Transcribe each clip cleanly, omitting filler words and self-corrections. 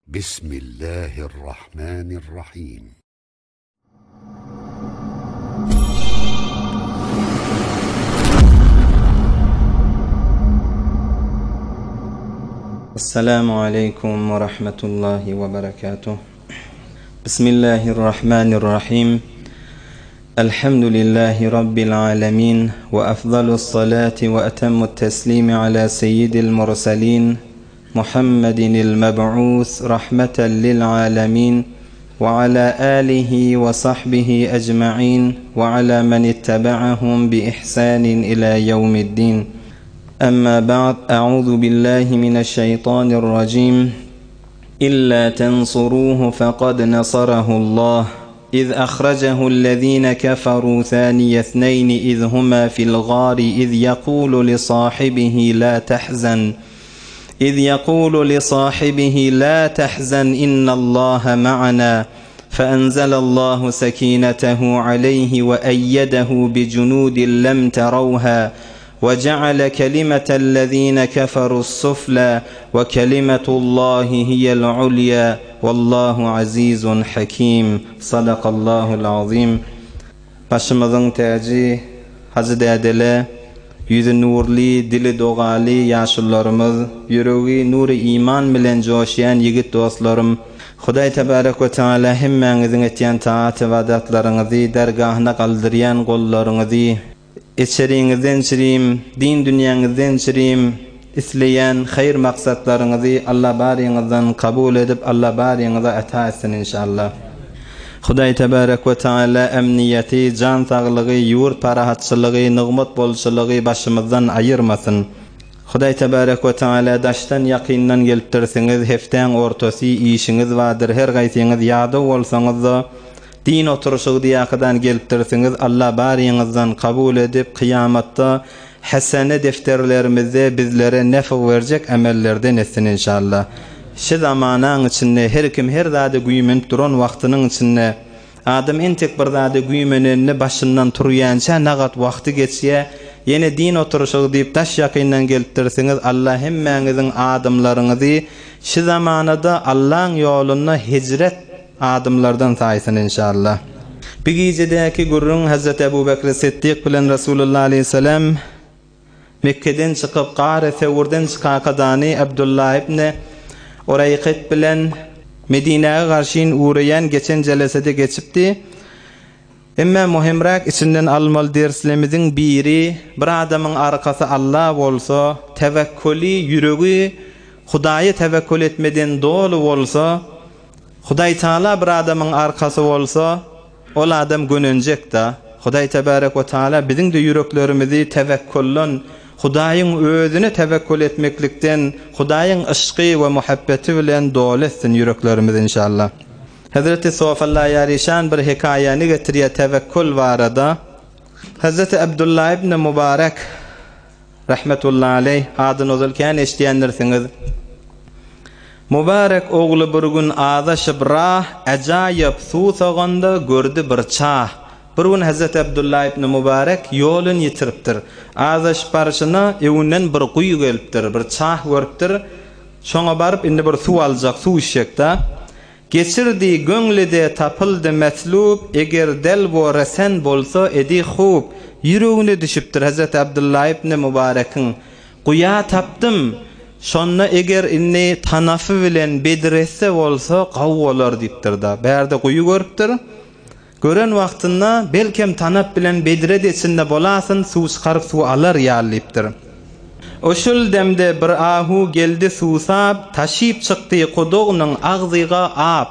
بسم الله الرحمن الرحيم السلام عليكم ورحمة الله وبركاته بسم الله الرحمن الرحيم الحمد لله رب العالمين وأفضل الصلاة وأتم التسليم على سيد المرسلين محمد المبعوث رحمة للعالمين وعلى آله وصحبه أجمعين وعلى من اتبعهم بإحسان إلى يوم الدين أما بعد أعوذ بالله من الشيطان الرجيم إلا تنصروه فقد نصره الله إذ أخرجه الذين كفروا ثاني اثنين إذ هما في الغار إذ يقول لصاحبه لا تحزن إذ يقول لصاحبه لا تحزن إن الله معنا فأنزل الله سكينته عليه وأيده بجنود لم تروها وجعل كلمة الذين كفروا السفلى وكلمة الله هي العليا والله عزيز حكيم صدق الله العظيم Başymyzyň täji Hajy dädele, ýüzi nurly, dili dogaly ýaşulularymyz, ýüregi nury iman bilen joşýan ýigit dostlarym, Hudaý tebarek we taala hemmäňiziň etýän taat-ybadatlaryňyzy, dergahyna galdyrýan gollaryňyzy, Içeriňizden çirim, din dünýäňizden çirim, isleýän haýyr maksatlaryňyzy Alla baryňyzdan kabul edip Alla baryňyza ata etsin inşallah. Hudaý tebarek we taala emniýeti, jan saglygy, ýurt parahatçylygy, nygmat bolçulygy başymyzdan aýyrmasyn. Hudaý tebarek we taala daşdan ýakyndan gelipdirsiňiz, hepdäň ortasy, işiňiz bardyr, her gaýsyňyz ýadaw bolsaňyzda, Din oturyşygy diýakadan gelipdirsiňiz Alla baryňyzdan kabul edip kyýamatda hesene defterlerimizde bizlere nefg berjek emellerden etsin inşalla. Şi zamanaň içinde her kim her zada güýmenip duran wagtynyň içinde adam entek bir zada güýmenenini başyndan turýança nagat wagty geçýä ýene din oturyşygy diýip daş ýakyndan gelipdirsiňiz Alla hemmäňiziň adymlaryňyzy şi zamanada Allaň ýolunda hijret Adamlardan saýsyn enşalla. Bir gijedäki gürrüň Hezreti Ebu Bekri Syddyk bilen Resulullah aleýhissalam Mekgeden çykyp Gary Sewrden çykakadany Abdullah ibni Ureýkyt bilen Medinäge garşyn ugraýan geçen jelesede geçipdi. Emme möhümräk içinden almaly derslerimiziň biri bir adamyň arkasy Alla bolsa, tewekkuli ýüregi Hudaýa tewekkul etmeden doly bolsa, Hudaýtagala bir adamyň arkasy bolsa, ol adam gönenjek-da. Hudaý tebarek we taala biziň-de ýüreklerimizi tewekkuldan, Hudaýyň Özüne tewekkul etmeklikden, Hudaýyň yşky we muhabbeti bilen doly etsin ýüreklerimizi inşallah. Hezreti Sofalla Ýarişan bir hekaýany getirýär tewekkul barada. Hezreti Abdullah ibn Mubarek Rahmetullahi aleýh, adyny ozal kän eşidýändirsiňiz. Mubarek ogly bir gün azaşyp rah, äjaýyp suw soganda gördi bir çah. Bir gün Hezreti Abdullah ibn Mubarek ýolun ýitiripdir. Azaşyp barşyna öňünden bir guýy gelipdir, bir çah görüpdir. Şoňa baryp indi bir suw aljak, suw içjek-da. Geçirdi göňlide tapyldy metlub, Eger del bo resen bolsa edi hub. Ýüregine düşüpdir Hezreti Abdylla ibni Mübarekiň, Guýa tapdym, şonda eger indi tanapy bilen bedresse bolsa gawy bolar diýipdir-da. Bärde guýy görüpdir. Gören wagtynda, belkem tanap bilen bedre-de içinde bolasyn, suw çykaryp suw alar ýaly diýipdir. Oşul demde bir ahu geldi suwsap, taşyp çykdy kudugynyň agzyga ap.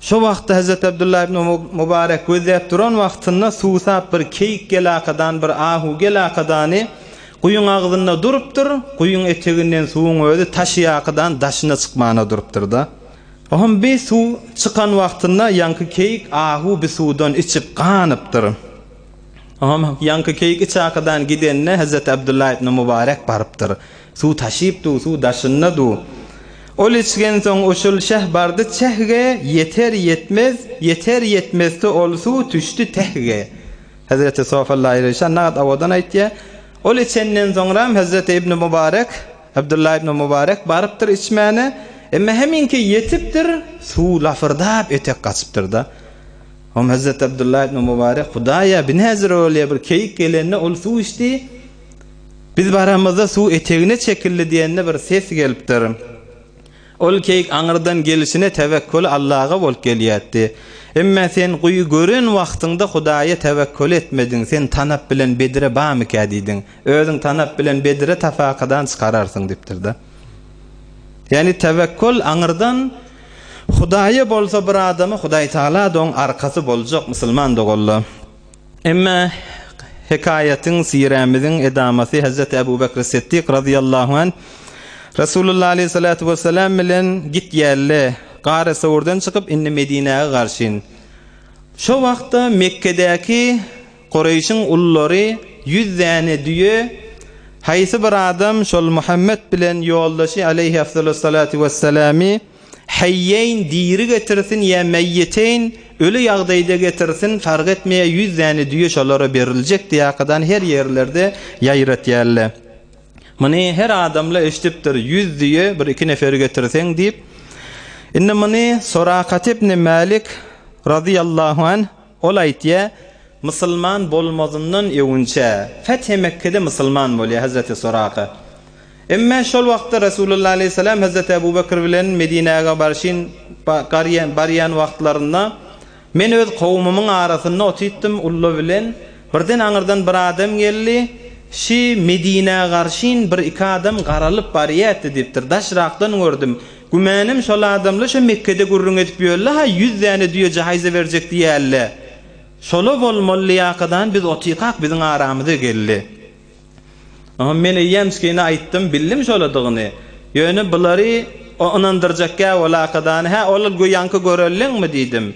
Şo wagtda Hezreti Abdullah ibn Mubarek gözläp duran wagtynda suwsap bir keýik gelakadan bir ahu gelakadany guýyň agzynda durupdyr, guýyň eteginden suwuň özi taşyakadan daşyna çykmana durupdyr-da. Ohm bi suw çykan wagtynda ýaňky keýik ahu bi suwdan içip ganypdyr. Ohm ýaňky keýik içakadan gidenine Hezreti Abdullah ibn Mubarek barypdyr. Suw taşyp du, suw daşynda du. Ol içgensoň uşul şeh bardy çehge, ýeter ýetmez, ýeter ýetmezde ol suw tüşdi tehge. Hezreti Sofalla Aýryşan nagat owadan aýtýar. Ol içenden soňram Hezreti ibn Mubarek Abdullah ibn Mubarek barypdyr içmäne. Emma heminki ýetipdir, suw lafyrdap etek gaçypdyr-da. Hom Hezreti Abdullah ibn Mubarek, Hudaýa, bi näzir bolýa, bir keýik gelende ol suw içdi, biz baramyzda suw etegine çekildi diýende bir ses gelipdir. Ol keýik aňyrdan gelişine tewekkuli Allaga bolup gelýärdi. Emme sen guýy gören wagtyňda Hudaýa tewekkul etmediň, sen tanap bilen bedre bamykä diýdiň. Özüň tanap bilen bedre tafakadan çykararsyň diýipdir-de. Ýagny tewekkul aňyrdan Hudaýa bolsa bir adama Hudaý Tagala-da oň arkasy boljak musulman doganlar. Emma hekaýatyň, sirämiziň edamasy Hezreti Ebu Bekr Siddik razyýallahu anh Resulullah aleýhissalatu wessalam bilen gitýärler. Gary Sowurdan çykyp indi Medinäge garşyn. Şo wagtda Mekgedäki Kureýşiň ululary ýüz däne düýe haýsy bir adam şol Muhammet bilen ýoldaşy aleýhi afzalussalatu wessalamy Heýýeýn diri getirsin ýa meýýiteýn öli ýagdaýda getirsin fark etmeýär ýüz däne düýe şolara beriljek diýakadan her ýerlerde ýaýratýarlar. Muny her adamla eşidipdir ýüz düýe bir iki neferi getirseň diýip. Indi muny Sorakat ibn Mälik razyýallahu anh ol aýtýar musulman bolmazyndan öwünçä Fethi Mekgede musulman bolýar Hezreti Soraka. Emme şol wagtda Resulullah aleýhissalam Hezreti Ebu Bekr bilen Medinäge barşyn barýan wagtlarynda men öz kowumymyň arasynda otytdym ulla bilen birden aňyrdan bir adam geldi şi Medinä garşyn bir iki adam garalyp barýatdy diýipdir daşrakdan gördüm gümänim şol adamla şo Mekgede gürrüň edip ýörle ha ýüz däne düýe jaýza berjek diýýärle şola bolmaly ýakadan biz otykak biziň aramyza geldi. Oňa men eýýämçkini aýtdym, bildim şoladygyny. Ýöne bulary o ynandyrjakgä olakadany, hä, ol ýaňky görelleňmi diýdim.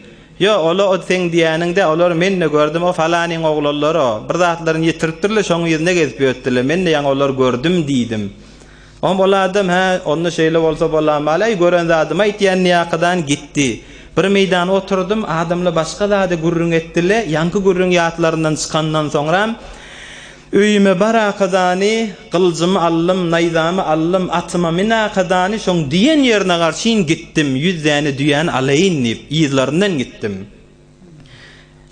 Ýo, ol-a o seň diýýäniň dä, olary men-de gördüm, o falanyň oglanlary o. Bir zatlaryny ýitiripdirler, şoň yzyna gezip ýörtdiler, men-de ýaňy olary gördüm diýdim. Oňa ol adam, hä, onda şeýle bolsa bolamaly, äý, gören zadymy aýtýan diýakadan gitdi. Bir meýdan oturdym, adamlar başga zady gürrüň etdiler, ýaňky gürrüň ýatlaryndan çykandan soňram, Öýüme barakadany, gylyjymy aldym, naýzamy aldym, atyma minakadany, şoň diýen ýerine garşyn gitdim, ýüz däne düýäni alaýyn diýip, yzlaryndan gitdim.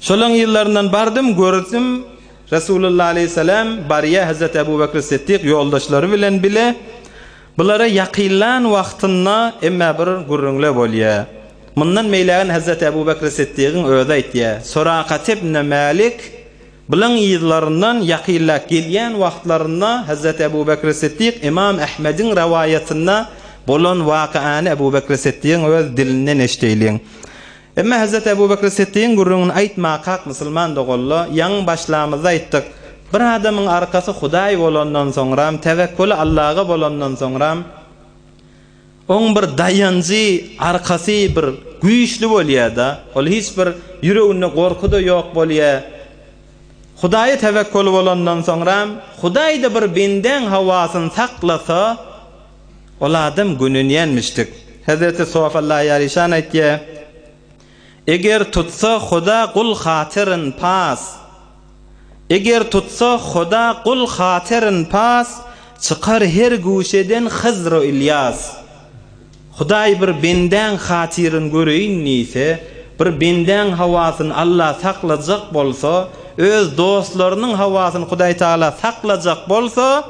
Şolaň yzlaryndan bardym, gördüm, Resulullah aleýhissalam barýa Hezreti Ebu Bekr Siddik ýoldaşlary bilen bile, bulara ýakynlan wagtynda emme bir gürrüňle bolýa. Mundan beýlägini Hezreti Ebu Bekr Siddigiň özi aýtýa, Surakat ibn Mälik, Bulaň yzlaryndan ýakynlap gelýän wagtlarynda Hezreti Ebu Bekri Siddik Ymam Ahmediň rowaýatynda bolan wakyany Ebu Bekri Siddigiň öz dilinden eşdeýliň. Emma Hezreti Ebu Bekri Siddigiň gürrüňini aýtmakak musulman doganla, ýaňy başlamyzda aýtdyk, bir adamyň arkasy Hudaý bolandan soňram, tewekkuly Allaga bolandan soňram, Oň bir daýanjy, arkasy bir güýçli bolýar-da. Ol hiç bir ýüreginde gorky-da ýok bolýar. Hudaýa tewekkuly bolandan soňram, Hudaý-da bir bendäň hawasyny saklasa, ol adam gönenýänmişdik. Hezreti Sof Allaýaryşan aýtýar, Eger tutsa Huda gul hatyryn pas, Eger tutsa Huda gul hatyryn pas, Çykar her güşeden Hyzr-u Ylýas. Hudaý bir bendäň hatyryn göreýin diýse, bir bendäň hawasyny Alla saklajak bolsa, öz dostlarynyň hawasyny Hudaý Tagala saklajak bolsa,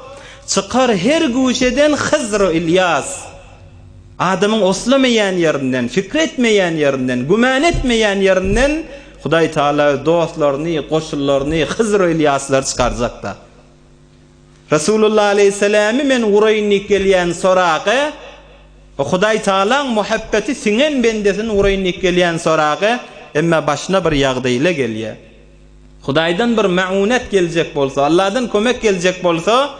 çykar her güşeden Hyzr-u Ylýas. Adamyň oslamaýan ýerinden, pikir etmeýän ýerinden, güman etmeýän ýerinden Hudaý Tagala öz dostlaryny, goşunlaryny, Hyzr Ylýaslary çykarjakda. Resulullah aleýhissalamy men uraýyn diýip gelýän soragy, Hudaý Tagalaň muhabbeti siňen bendesini uraýyn diýip gelýän soragy, emma başyna bir ýagdaýla gelýär. Hudaýdan bir maunet geljek bolsa, Allahdan kömek geljek bolsa,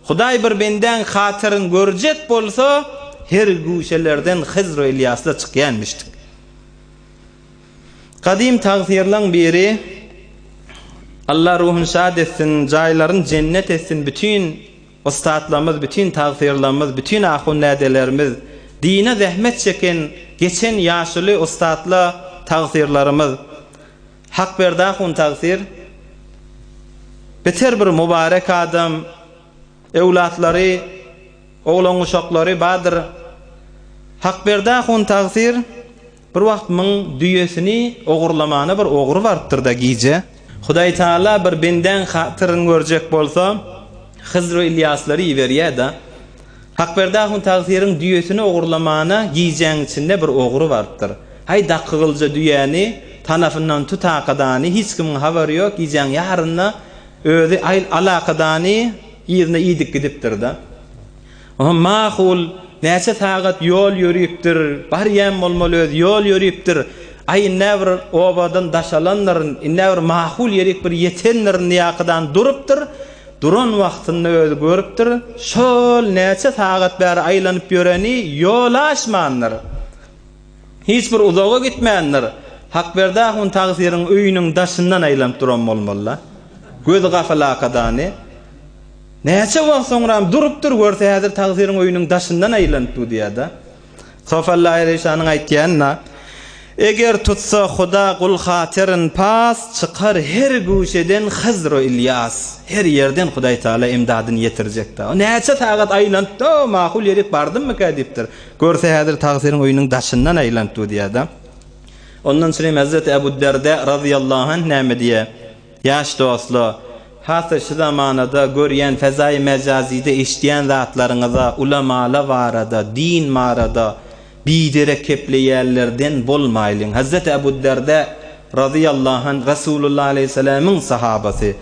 Hudaý bir bendäň hatyryn görjek bolsa, her güşelerden Hyzr Ylýasla çykýanmyşdyk. Gadym tagsyrlaň biri, Allah ruhuny şat etsin, jaýlaryny jennet etsin bütin ussatlarymyz, bütin tagsyrlarymyz, bütin ahun-dädelerimiz, dine zähmet çeken geçen ýaşuly ussatla tagsyrlarymyz, Hakberdi ahun tagsyr, beter bir mübarek adam, öwlatlary, oglan-uşaklary bardyr. Hakberdi ahun tagsyr, bir wagt muň düýesini ogurlamana bir ogry barypdyr-da gije. Hudaýtagala bir bendäň hatyryny görjek bolsa, Hyzr we Ylýaslary iberýär-de. Hakberdi ahun tagsyryň düýesini ogurlamana gijäň içinde bir ogry barypdyr. Haý dakygylja düýäni tanafyndan tutakadany hiç kimiň habary ýok, gijäň ýarynda özi aý alakadany yzyna iýdik gidipdir-de. Oha makul, näçe sagat ýol ýörüpdir, barýan bolmaly özi, ýol ýörüpdir. Aý indä bir obadan daşalandyryn, indä bir makul ýerik bir ýetendirin diýakadan durupdyr. Duran wagtynda özi görüpdir, şol näçe sagat bäri aýlanyp ýöreni ýol aşmandyr. Hiç bir uzaga gitmändir. Hakberdi ahun tagsyryň öýüniň daşyndan aýlanyp duran bolmaly-da. Gözi gapylakadany. Näçe wagt soňram durupdyr, görse häzir tagsyryň öýüniň daşyndan aýlanyp dur diýýär-de. Sofallaýy Reýşanyň aýtýanyna, Eger tutsa Huda gul hatyryn pas, çykar her güşeden Hyzr-u Ylýas. Her ýerden Hudaý Tagala emdadyny ýetirjek-dä. O näçe sagat aýlanypdy, makul ýerik bardymmyka diýipdir. Görse häzir tagsyryň öýüniň daşyndan aýlanyp dur diýýär-de. Ondan çynym Hezreti Ebu Derdä razyýallahu anh näme diýýär? Ýaş dostlar, hasa şu zamanada görýän fezaýy mejazide eşidýän zatlaryňyza ulamala barada, din barada biderek kepleýänlerden bolmaýlyň. Hezreti Ebu Derdä razyýallahu anh Resulullah aleýhissalamyň sahabasy,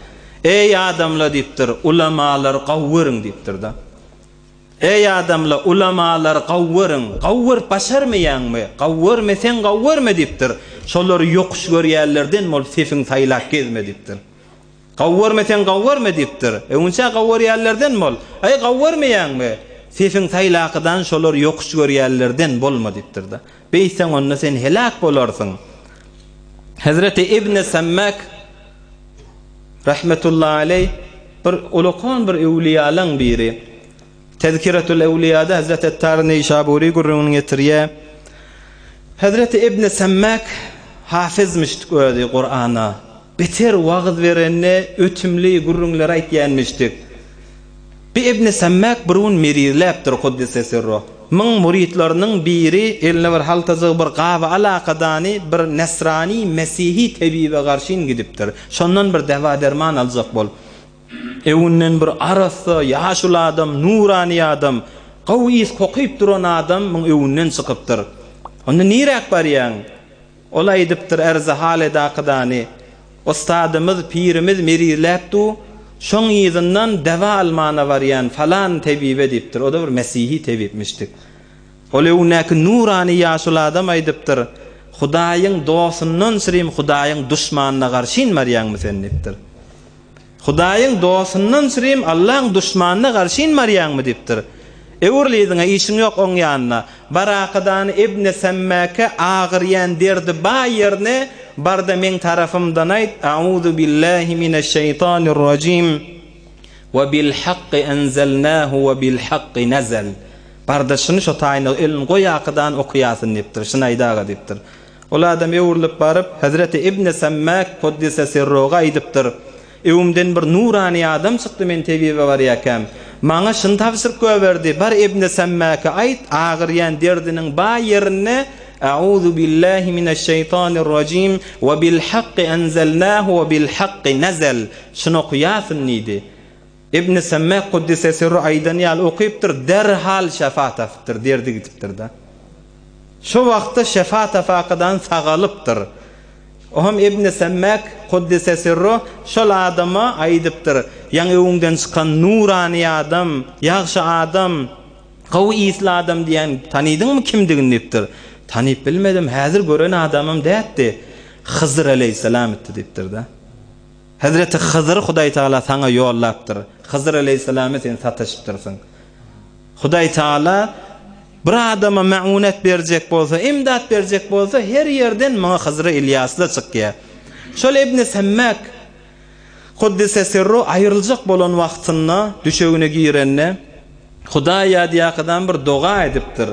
Eý adamlar diýipdir, ulamalary gowy görüň diýipdir-de. Eý adamlar, ulamalary gowy görüň, gowy görüp başarmaýaňmy? Gowy görmeseň gowy görme diýipdir. Şolary ýokuş görýänlerden bolup sepiňi saýlap gezme diýipdir. Gowy görmeseň gowy görme diýipdir. Öňünçä gowy görýänlerden bol. Eý gowy görmeýäňmi? Sepiňi saýlakydan şolary ýokuş görýänlerden bolma diýipdir-de. Beýtseň onda sen heläk bolarsyň. Hezreti Ibn Semmak Rahmetullahi aleý bir ulakan bir öwliýalaň biri. Tezkiretul Ewliýada Hezreti Ettar Neýşabury gürrüňini getirýär. Hezreti Ibn Semmak hafizmişdik özi Kurana. Beter wagyz berende ötümli gürrüňleri aýtýanmişdik. Bi Ibn Semmak bir gün merizläpdir Kuddise sirruh. Myň muritleriniň biri eline bir haltajygy bir gaby alakadany bir nesrani mesihi tebibe garşyn gidipdir. Şondan bir dewa-derman aljak bolup. Öňünden bir arassa, ýaşuly adam, nurany adam, gowy ys kokyp duran adam myň öňünden çykypdyr. Onda niräk barýaň? Ol aýdypdyr, Ärzahal edakydany, Ustadymyz, pirimiz merizläp du, şoň yzyndan dawa almana barýan falan tebibe diýipdir. O-da bir mesihi tebipmişdik. Ol öňündäki nurany ýaşuly adam aýdypdyr, Hudaýyň dostundan çyrim Hudaýyň duşmanyna garşyn barýaňmy sen diýipdir. Hudaýyň dostundan çyrim Allaň duşmanyna garşyn barýaňmy diýipdir. Öwrül yzyňa, işiň ýok oň ýanyna. Bar akydany Ibni Semmäke agyrýan derdi ba ýerine barda meň tarapymdan aýt, Auzu billahi mineşşeýtanirrajim, we bil hakky enzelnahu we bil hakky nezel. Barda şuny şo taýyna elini goý akydany okuýasyn diýipdir, şuny aýdaga diýipdir. Ol adam öwrülip baryp, Hezreti Ibni Semmäk Kuddise Sirruga aýdypdyr, Öwümden bir nurany adam çykdy men tebibe barýakäm. Maňa şuny tabşyryp goýberdi, Bar Ibni Semmäke aýt, agyrýan derdiniň ba ýerinde Auzu billahi mineşşeýtanirrajim we bil hakky enzelnahu we bil hakky nezel şuny okuýasyn diýdi. Ibni Semmäk Kuddise Sirru aýdany ýaly okypdyr, derhal şefa tapypdyr, derdi gidipdir-de. Şo wagtda şefa tapakadan sagalypdyr. Ohm Ibni Semmäk, Kuddise Sirru, şol adama aýdypdyr, Ýaňy öňüňden çykan nurany adam, ýagşy adam, gowy ysly adam diýýän, tanydyňmy kimdigini diýipdir. Tanyp bilmedim, häzir gören adamym dätdi. Hyzyr aleýhissalam etdi diýipdir-de. Hezreti Hyzyry Hudaý Tagala saňa ýollapdyr. Hyzyr aleýhissalama sen sataşypdyrsyň. Hudaý Tagala bir adama maunet berjek bolsa, imdat berjek bolsa, her ýerden muňa Hyzry Ylýasla çykýar. Şol Ibni Semmäk Kuddise sirru aýryljak bolan wagtynda düşegine girende, Hudaýa diýakadan bir doga edipdir.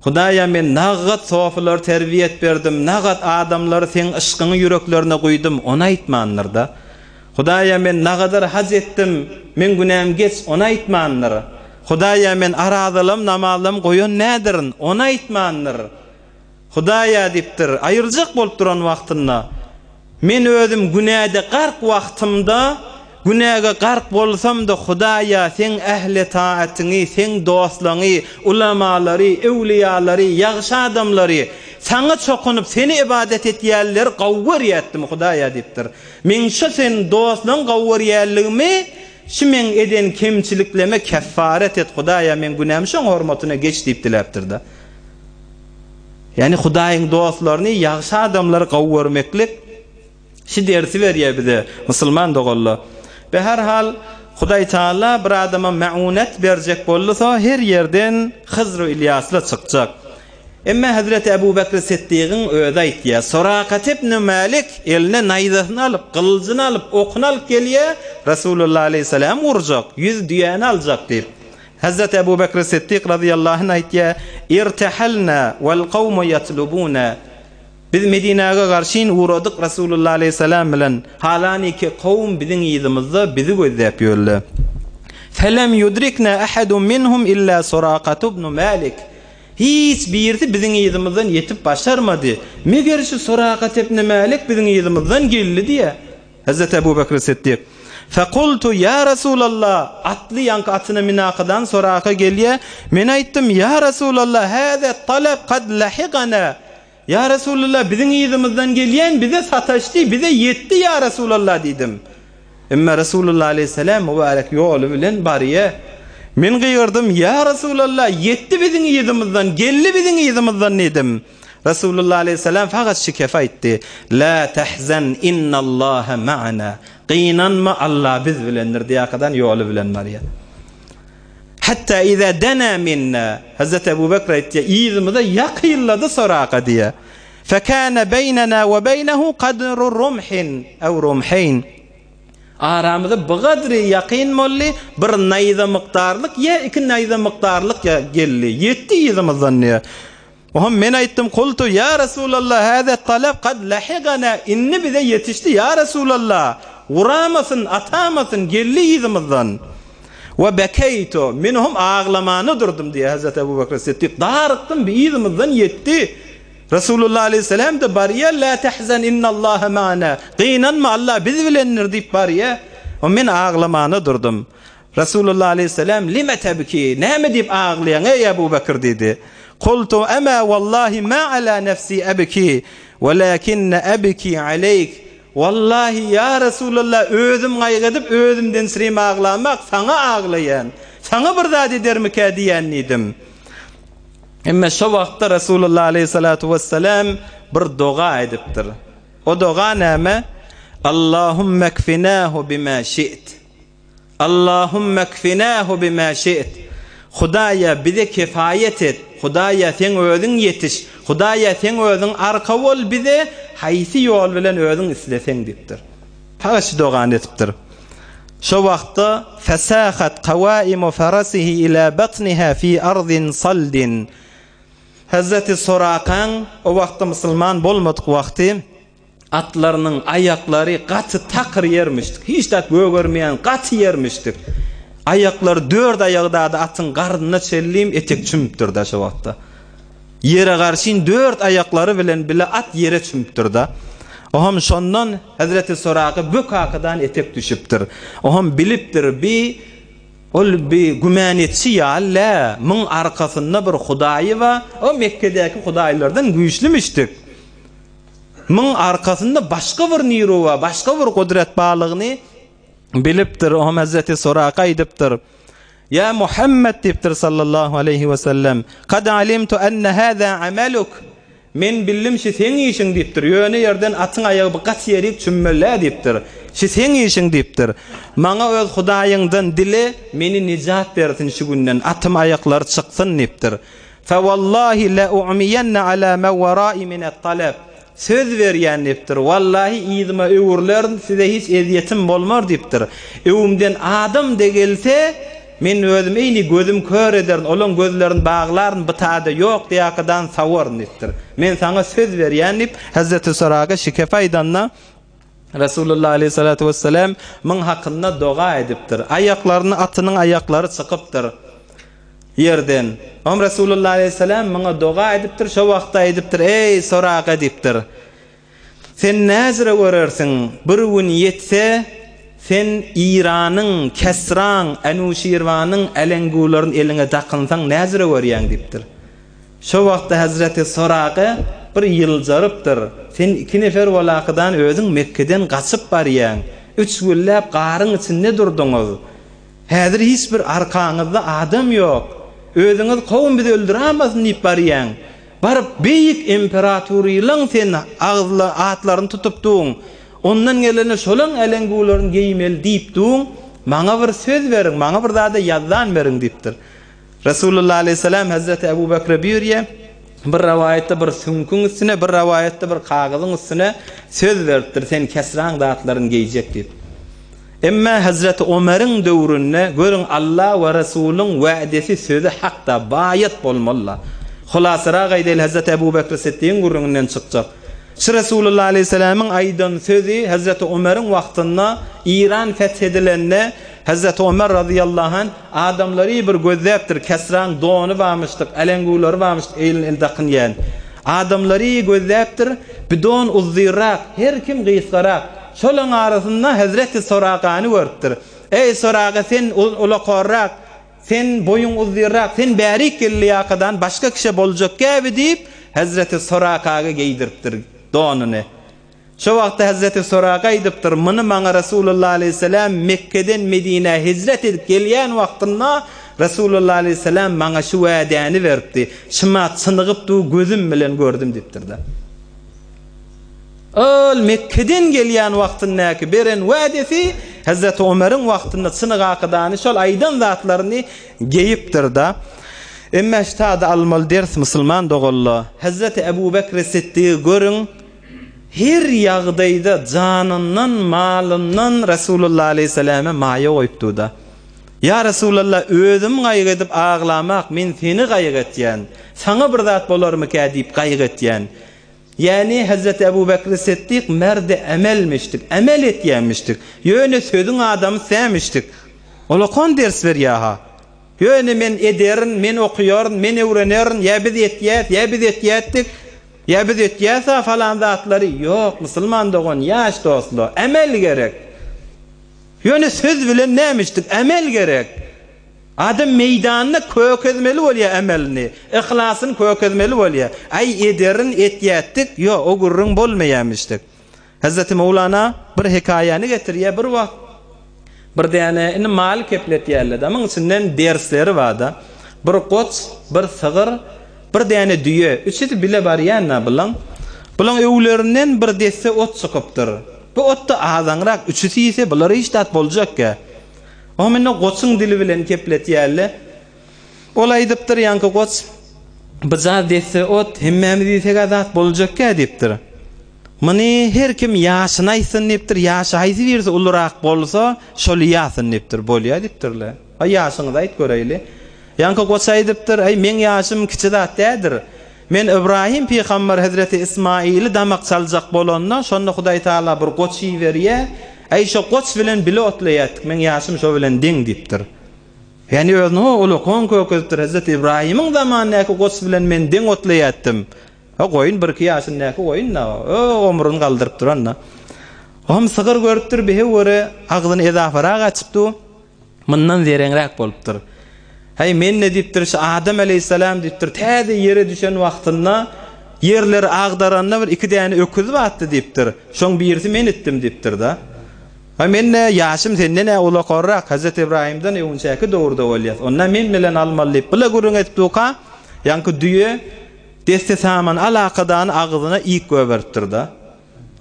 Hudaýa men nagat sofylary terbiýet berdim, nagat adamlary seň yşkyňy ýüreklerine guýdum, ony aýtmandyr-da. Hudaýa men nagadar haj etdim, meň günäm geç, ony aýtmandyr. Hudaýa men arazalam, namazlam goýan nädirin, ony aýtmandyr. Hudaýa diýipdir, aýryljak bolup duran wagtynda, Men özüm günäde gark wagtymda, günäge gark bolsam-da, Hudaýa, Seň ähli taatyňy, Seň dostlaňy, ulamalary, öwlüýalary, ýagşy adamlary, Saňa çokunyp, Seni ybadat etýänleri gowy görýätdim, Hudaýa diýipdir. Meň şu Seň dostlaň gowy görýänligimi şu meň eden kemçilikleme keffaret et, Hudaýa, meň günämi şoň hormatyna geç diýip diläpdir-de. Ýagny Hudaýyň dostlaryny, ýagşy adamlary gowy görmeklik şi dersi berýär bize, musulman doganlar. Be her hal, Hudaý Taala bir adama meunet berjek boldusa, her ýerden Hyzr Ylýasla çykjak. Emma Hezreti Ebu Bekr Siddigiň özi aýtýar, Surakat ibn Malik eline naýzasyny alyp, gylyjyny alyp, okuny alyp gelýär, Resulullah aleýhissalam urjak, ýüz düýäni aljak diýip. Hezreti Ebu Bekr Siddik razyýallahu anh aýtýar, Irtehalna wal kawmu ýatlubuna. Biz Medinäge garşyn ugradyk Resulullah aleýhissalam bilen, halaniki kowum biziň yzymyzda bizi gözläp ýörler. Felem ýudrikna ahadun minhum illa Surakatu ibn Malik. Hiç birisi biziň yzymyzdan ýetip başarmady. Meger şu Surakat ibn Malik biziň yzymyzdan geldi diýýär. Hezreti Ebu Bekr Siddik, Fekultu, Ýa Resulallah, atly ýaňky atyna minakadan soraka gelýär, men aýtdym, Ýa Resulallah, hâzâ talab kad lahigana, Ýa Resulallah, biziň yzymyzdan gelýän bize sataşdy, bize ýetdi, ýa Resulallah diýdim. Emma Resulullah aleýhissalam mübärek ýoly bilen barýar. Men gygyrdym, Ýa Resulallah, ýetdi biziň yzymyzdan, geldi biziň yzymyzdan diýdim. Resulullah aleýhissalam fakat şi kefe aýtdy, La tahzan innallaha ma'ana. Gynanma, Allah biz bilendir diýakadan ýoly bilen barýar. Hatta iza dana minna. Hazreti Ebu Bekr aýtýar, yzymyza ýakynlady Soraka diýýär. Fekana beýnena we beýnehu kadru rumhin ew rumheýn. Aramyza bu gadry ýakyn boldy, bir naýza mukdarlyk ýa iki naýza mukdarlyk ýa geldi, ýetdi yzymyzdan diýýär. Oňa men aýtdym, Kultu, ýa Resulallah, hâzâ talab kad lahigana, indi bize ýetişdi, ýa Resulallah, guramasyn, atamasyn, geldi yzymyzdan. We bekeýtu, men hem aglamana durdum diýýär Hezreti Ebu Bekr Siddik, darykdym, bi yzymyzdan ýetdi. Resulullah aleýhissalam-da barýar, Lâ tahzan innallaha ma'ana, gynanma, Allah biz bilendir diýip barýar. O men aglamana durdum. Resulullah aleýhissalam, Lime tebki, näme diýip aglaýaň, eý Ebu Bekr diýdi. Kultu, Ema wallahi ma ala nefsi ebki, welakinne ebki aleýk. Wallahi, ýa Resulallah, özüm gaýgy edip, özümden srem aglamak, saňa aglaýan. Saňa bir zat edermikä diýýän diýdim. Emme şo wagtda Resulullah aleýhissalatu wessalam bir doga edipdir. O doga näme? Allahumma kfinahu bima şi't. Allahumma kfinahu bima şi't. Hudaýa bize kefaýet et. Hudaýa seň özüň ýetiş. Hudaýa seň özüň arka bol bize haýsy ýol bilen özüň isleseň diýipdir. Pagat şu dogany etipdir. Şo wagtda fesahat kawaimu farasihi ila batniha fi ardin saldin. Hezreti Sorakaň o wagtda musulman bolmadyk wagty Atlarynyň aýaklary gaty takyr ýermişdik. Hiç zat gögermeýän gaty ýermişdik. Aýaklary dört aýagdady atyň garnyna çenlim etek çümüpdir-de şo wagtda. Ýere garşyn dört aýaklary bilen bile at ýere çümüpdir-de. Oham şondan Hezreti Soraka bök akadan etek düşüpdir. Oham bilipdir bi ol bi gümän etşi ýaly lä, muň arkasynda bir hudaýy ba, o Mekgedäki hudaýlardan güýçlümişdik. Muň arkasynda başga bir niru bar, başga bir gudrat barlygyny bilipdir. Oňa Hazreti Suraka aýdypdyr. Ýa Muhammed diýipdir sallallahu aleýhi we sellem. Kad alimtu enne hâzâ ameluk. Men bildim şi seň işiň diýipdir. Ýöne ýerden atyň aýagy bir gaty ýerik çümmel-ä diýipdir. Şi seň işiň diýipdir. Maňa öz Hudaýyňdan dile, meni nijat bersin şu günden, atym aýaklary çyksyn diýipdir. Fewallahi leu'miyenne ala ma werai minet-talab. Söz berýän diýipdir. Wallahi yzyma öwrülerin, size hiç ezýetim bolmar diýipdir. Öwümden adam-da gelse, men özüm eýni gözüm kör ederin, olaň gözlerini baglaryn, bu tada ýok diýakadan sawaryn diýipdir. Men saňa söz berýän diýip, Hezreti Suraka şikep aýdanda, Resulullah aleýhissalatu wessalam muň hakynda doga edipdir. Aýaklaryny atynyň aýaklary çykypdyr. Ýerden. Oňa Resulullah aleýhissalam muňa doga edipdir, şo wagtda aýdypdyr, Eý, Soraka diýipdir. Sen näzire görersiň, bir gün ýetse, sen Iranyň, Kesraň, Enuşirwanyň äleňgularyny eliňe dakynsaň näzire görýäň diýipdir. Şo wagtda hezreti Soraka bir ýyljarypdyr, Sen iki nefer walakydan özüň Mekgeden gaçyp barýaň. Üç günläp garyň içinde durduňyz. Häzir hiç bir arkaňyzda adam ýok. Özüňiz kowum bizi öldüramasyn diýip barýaň. Baryp beýik imperaturylaň sen agzla atlaryny tutup duň. Ondan gelene şolaň äleňgularyny geýmeli diýip duň. Maňa bir söz beriň, maňa bir zada ýazdan beriň diýipdir. Resulullah aleýhissalam Hezreti Ebu Bekre buýurýar, bir rowaýatda bir süňküň üstüne, bir rowaýatda bir kagyzyň üstüne söz beripdir, sen kesraň zatlaryny geýjek diýip. Emma Hezreti Omeryň döwründe, görüň Alla we Resulyň wädesi sözi hakda baýat bolmalyda. Hulasarak aýdaýly Hezreti Ebu Bekri Siddigiň gürrüňinden çykjak. Şu Resulullah aleýhissalamyň aýdan sözi Hezreti Omeryň wagtynda Iran feth edilende Hezreti Omer razyýallahu anh adamlary bir gözläpdir, Kesraň dony barmyşdyk, äleňgulary barmyşdyk eýlin el dakynýan. Adamlary gözläpdir, bir don uzynrak, her kim gysgarak. Şolaň arasynda Hezreti Sorakany görüpdir. Eý, Soraka, sen ulakorrak, sen boýuň uzynrak, sen bärik gel ýakadan başga kişä boljak gäbi diýip, Hezreti Sorakaga geýdiripdir donuny. Şo wagtda Hezreti Soraka aýdypdyr, Muny maňa Resulullah aleýhissalam Mekgeden Medinä hijret edip gelýän wagtynda Resulullah aleýhissalam maňa şu wädäni beripdi. Şyma çynygyp dur gözüm bilen gördüm diýipdir-de. Ol Mekgeden gelýän wagtyndaky beren wädesi Hezreti Omeriň wagtynda çynygakydany şol aýdan zatlaryny geýipdir-da. Emma şu tada almaly ders musulman doganlar, Hezreti Ebu Bekri Siddigy görüň, her ýagdaýda janyndan, malyndan Resulullah aleýhissalama maýa goýupdy-da. Ýa Resulallah, özüm gaýgy edip aglamak, men seni gaýgy etýän. Saňa bir zat bolarmykä diýip gaýgy etýän. Ýäni Hezreti Ebu Bekri Siddik merdi emelmişdik, emel etýänmişdik. Ýöne sözüň adamy sämişdik. Olakan ders berýä-ha. Ýöne men ederin, men okaýaryn, men öwrenerin, ýa biz etýäs, ýa biz etýätdik, ýa biz etýäs-a falan zatlary. Ýok, musulman dogan, ýaş dostlar, emel gerek. Ýöne söz bilen nämişdik, emel gerek. Adam meýdanda kökezmeli bolýar emelini, yhlasyny kökezmeli bolýar. Aý, ederin, etýätdik, ýok, o gürrüň bolmaýarmyşdyk. Hezreti Möwlana bir hekaýany getirýär, bir wagt bir däne indi mal kepletýärler-de, muň içinden dersleri bar-da. Bir goç, bir sygyr, bir däne düýe, üçüsi bile barýan-da bulaň. Bulaň öwlerinden bir desse ot çykypdyr. Bu ot-da azaňrak, üçüsi iýse bulara hiç zat boljakkä. Oňam indi goçuň dili bilen kepletýärler. Ol aýdypdyr, ýaňky goç, Bijaz desse ot, hemmämiz iýseg-ä zat boljakkä diýipdir. Muny her kim ýaşyny aýtsyn diýipdir, ýaşy haýsy birisi ulurak bolsa, şol ýasyn diýipdir. Bolýa diýipdirler. Haý, ýaşyňyzy aýt göreýli. Ýaňky goç aýdypdyr, Äý, meň ýaşym kiçi zat däldir. Men Ybrahym pygamber hezreti Ysmaýyly damak çaljak bolanda, şonda Hudaý Tagala bir goç iberýär. Äý, şo goç bilen bile otlaýardyk, meň ýaşym şo bilen deň diýipdir. Ýagny özüni ho ulakan kökezipdir, hezreti Ybrahymyň zamanyndaky goç bilen men deň otlaýardym. O goýun birki ýaşyndaky goýun-da, o omruny galdyryp duran-da. Ohm sygyr görüpdir, bihe göre agzyny ezaparak açyp dur. Mundan zereňräk bolupdyr. Häý, men-de diýipdir, şu Adam aleýhissalam diýipdir, täze ýere düşen wagtynda ýerleri agdaranda bir iki däne öküz batdy diýipdir. Şoň birisi men itdim diýipdir-de. Häý, men-de ýaşym senden-ä ulakarrak, Hezreti Ybraýymdan öňünçäki döwürde bolýas. Onda men bilen almaly diýip, bile gürrüň edip durka, ýaňky düýe desse saman alakadany agzyna iýip goýberipdir-de.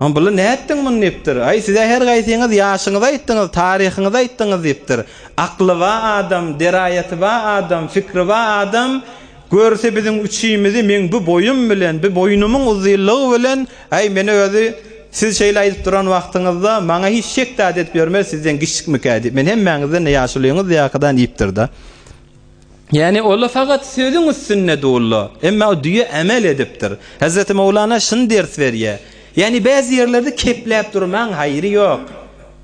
Hon buly nätdiň muny diýipdir. Aý sizä her gaýsyňyz ýaşyňyzy aýtdyňyz, taryhyňyzy aýtdyňyz diýipdir. Akly ba adam, deraýaty ba adam, fikri ba adam görse biziň üçimizi meň bu boýum bilen, bu boýnumyň uzynlygy bilen, aý meni özi siz şeýle aýdyp duran wagtyňyzda maňa hiç şek zat edip ýörmez sizden kiçjikmikä diýip. Men hemmäňizden-de ýaşulyňyz ýakadan diýipdir-de. Ýagny ola fakat sözüň üstünde durla. Emma o düýe emel edipdir. Hezreti Mowlana şuny ders berýär. Ýagny bäzi ýerlerde kepläp durmaň haýry ýok.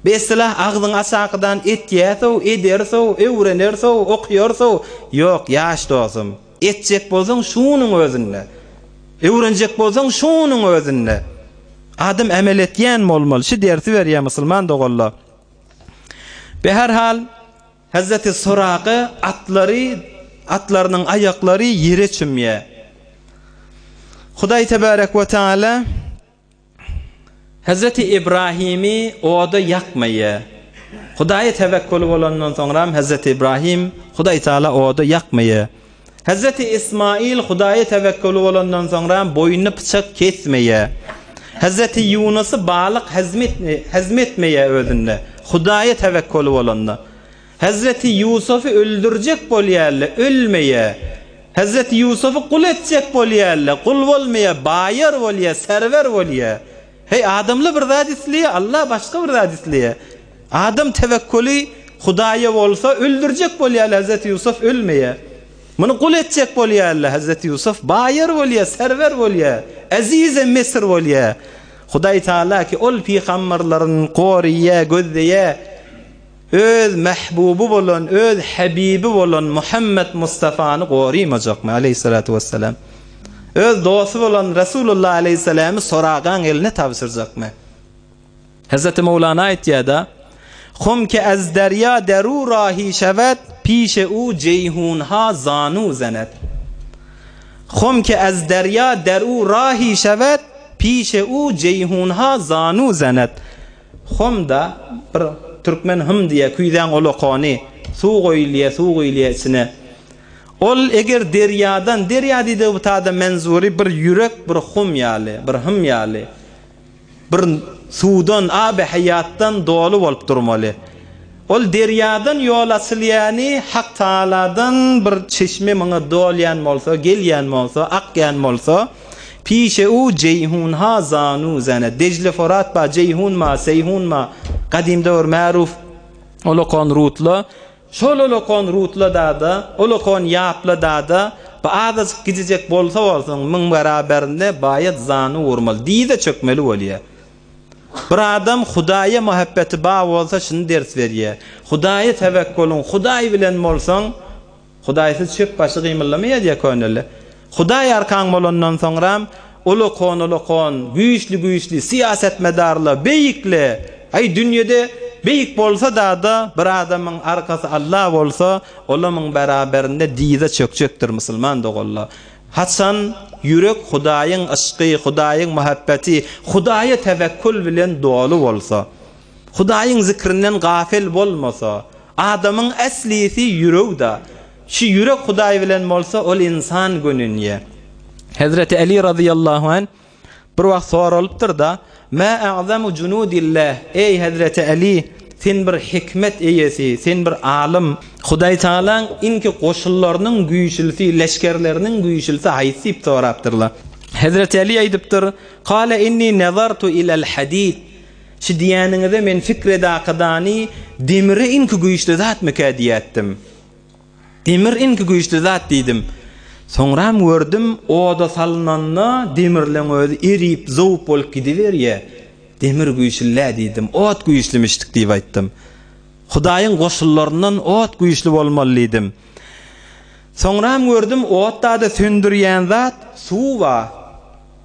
Bestylah agzyňy aşakydan etýäsow, edersow, öwrenersow, okuyarsow. Ýok, ýaş dostum. Etjek bolsaň şunuň özünde. Öwrenjek bolsaň şunuň özünde. Adam emel etýän bolmaly. Şu dersi berýär musulman doganlar. Beherhal Hezreti Suraka atlary, atlarynyň aýaklary ýere çümýär. Hudaý tebarek we taala Hezreti Ibrahimi oda ýakmaýar. Hudaýa tewekkuly bolandan soňram Hezreti Ibrahim Hudaý Taala oda ýakmaýar. Hezreti Ismail Hudaýa tewekkuly bolandan soňram boýnuny pyçak kesmeýär. Hezreti Ýunusy balyk hezm etmeýär özünde. Hudaýa tewekkuly bolanda. Hezreti Ýusufy öldürjek bolýarlar, ölmeýär. Hezreti Ýusufy gul etjek bolýarlar, gul bolmaýar, baýar bolýar, serwer bolýar. Heý, adamlar bir zat isleýär, Allah başga bir zat isleýär. Adam tewekkuly Hudaýa bolsa, öldürjek bolýarlar, Hezreti Ýusuf ölmeýär. Muny gul etjek bolýarlar, Hezreti Ýusuf baýar bolýar, serwer bolýar, eziz-i Misr bolýar. Hudaý Taala ki ol pygamberlerini goraýar, gözleýär. Öz mähbuby bolan, öz habibi bolan Muhammet Mustafany gorymajakmy, aleýhissalatu wessalam? Öz dosty bolan Resulullah aleýhissalamy soragaň eline tabşyrjakmy? Hezreti Mowlana aýtýar-da, Hum ke ez derýa deru rahi şewed, pişe u jeýhun-ha zanu zenet. Hum ke ez derýa deru rahi şewed, pişe u jeýhun-ha zanu zenet. Hom-da, bir türkmen hym diýýär, küýzäň olakony, suw goýulýar, suw guýulýar içine. Ol eger derýadan, derýa diýdigi bu tada menzury bir ýürek, bir hum ýaly, bir hym ýaly, bir suwdan, aby haýatdan doly bolup durmaly. Ol derýadan ýol açylýany Hak Tagaladan bir çeşme muňa dolýan bolsa, gelýän bolsa, akýan bolsa, Pişe u Jeýhun ha zanu zene, Dejle Forat ba, Jeýhun ma, Seýhun ma, gadymda bir märuf olakan rutla, şol olakan rutla dada, olakan ýapla dada, bu azajyk gijijek bolsa bolsun, müň beraberinde baýat zanu urmaly, dyza çökmeli bolýar. Bir adam Hudaýa muhabbeti bar bolsa şuny ders berýär. Hudaýa tewekkulyň Hudaý bilen bolsaň, Hudaýsyz çöp başy gymyldamaýar diýýär köneli. Hudaý arkaň bolandan soňram ulakon-ulakon, güýçli-güýçli syýasatmedarlar, beýikle, aý dünýede beýik bolsa-da-da bir adamyň arkasy Alla bolsa, olamyň beraberinde dyza çökjekdir musulman doganlar. Haçan ýürek Hudaýyň yşky, Hudaýyň muhabbeti, Hudaýa tewekkül bilen doly bolsa, Hudaýyň zikrinden gafel bolmasa, adamyň äslisi ýürek-da. Şu ýürek Hudaý bilen bolsa, ol ynsan gönenýär. Hezreti Äli razyýallahu anh Bir wagt soralypdyr-da, Mä a'zamu junudillah, Eý, hezreti Äli, sen bir hikmet eýesi, sen bir alym. Hudaý Tagalaň iňki goşunlarynyň güýçlüsi, leşgerleriniň güýçlüsi haýsy diýip sorapdyrlar. Hezreti Äli aýdypdyr, Kale inni nazartu ilel hadid, Şu diýýäniňize men fikr edakadany demire iňki güýçli zatmyka diýätdim. Demir iňki güýçli zat diýdim. Soňram gördüm, oda salynanda demirleň özi erip, zowup bolup gidiberýä. Demir güýçli-dä diýdim, ot güýçlümişdik diýip aýtdym. Hudaýyň goşunlaryndan ot güýçli bolmaly diýdim. Soňram gördüm, otda-da söndürýän zat suw bar.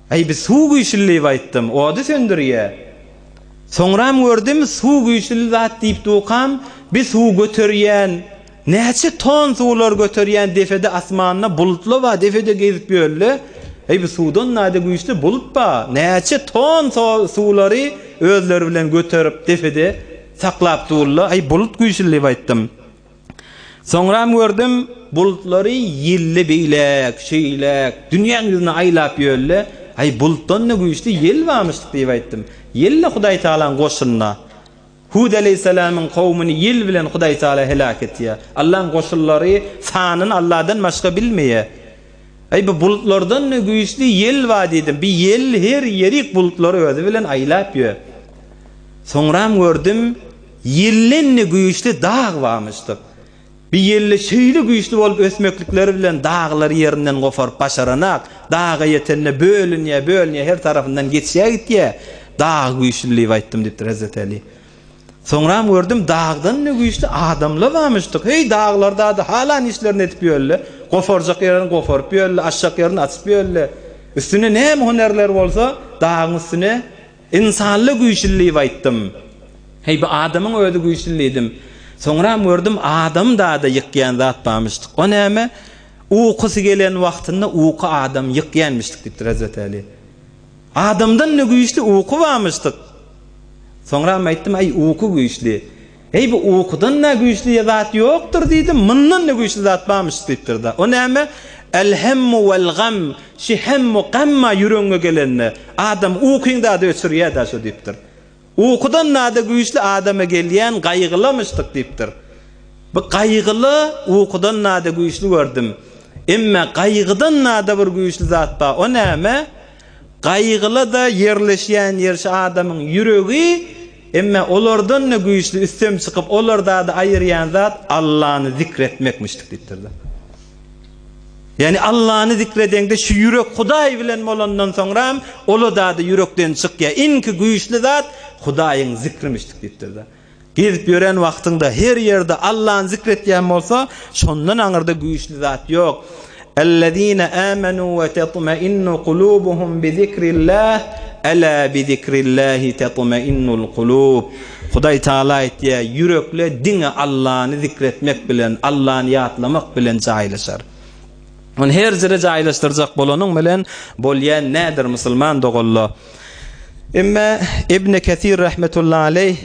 Äý, bi suw güýçli diýip aýtdym, ody söndürýä. Soňram gördüm, suw güýçli zat diýip dukam, bi suw göterýän, näçe ton suwlar göterýän defede asmanda bulutla bar, defede gezip ýörle. Äý, bi suwdan nade güýçli bulut bar, näçe ton suwlary özleri bilen göterip defede saklap durla, äý, bulut güýçli diýip aýtdym. Soňram gördüm, bulutlary ýelli beýläk, şeýläk, dünýäň ýüzüne aýlap ýörle. Aý, bulutdan-da güýçli ýel barmyşdyk diýip aýtdym. Ýel-de Hudaý Tagalaň goşunda. Hud aleýhissalamyň kowmuny ýel bilen Hudaý Tagala heläk etýär. Allaň goşunlary sanyny Alladan başga bilmeýär. Aý, bu bulutlardan-da güýçli ýel bar diýdim. Bi ýel her ýerik bulutlary özi bilen aýlap ýör. Soňram gördüm, Ýellenli güýçli dag barmyşdyk. Bi ýelle şeýle güýçli bolup ösmeklikleri bilen daglary ýerinden goparyp başaranak, daga ýetende bölünýär, bölünýär, her tarapyndan geçýär gitýär. Dag güýçli diýip aýtdym diýipdir Hezreti Äli. Soňram gördüm, dagdan-da güýçli adamlar barmyşdyk. Heý, daglarda-da halan işlerini edip ýörler. Goparjak ýerini goparyp ýörler, açjak ýerini açyp ýörler. Üstüne näme hünerler bolsa, dagyň üstüne ynsanly güýçli diýip aýtdym. Heý, bu adamyň özi güýçli diýdim. Soňram gördüm, adam-da-da ýykýan zat barmyşdyk. O näme? Ukusy gelen wagtynda uky adamy ýykýanmyşdyk diýipdir Hezreti Äli. Adamdan-da güýçli uky barmyşdyk. Soňram aýtdym, Aý, uky güýçli. Eý, bu ukudan-da güýçli zat ýokdur diýdim, mundan-da güýçli zat barmyş diýipdir-de. O näme? El-hemmu wel-gam, şi hemmu gamma ýüregiňe gelende, adam ukyňda-da öçürýär-dä şo diýipdir. Ukudan-da güýçli adama gelýän gaýgylamyşdyk diýipdir. Bu gaýgyly ukudan-da güýçli gördüm. Emme gaýgydan-da bir güýçli zat bar. O näme? Gaýgyla-da ýerleşýän ýer şu adamyň ýüregi, emme olardan-da güýçli üstem çykyp olar zady aýyrýan zat Allany zikretmekmişdik diýipdir-de. Ýagny Allany zikredeňde şu ýürek Hudaý bilen bolandan soňram ola zady ýürekden çykýar. Iňki güýçli zat Hudaýyň zikrimişdik diýipdir-de. Gezip ýören wagtyňda her ýerde Allany zikretýän bolsa, şondan aňyrda güýçli zat ýok. Ellezine amenu we tetmeinnu kulubuhum bi zikrillah, ela bi zikrillahi tetmeinnul kulub. Hudaý Taala aýtýar, ýürekler diňe Allany zikretmek bilen, Allany ýatlamak bilen jaýlaşar. Ony her jere jaýlaşdyrjak bolanyň bilen bolýan nädir musulman doganlar? Emme Ibn Kesir rahmetullahi aleýh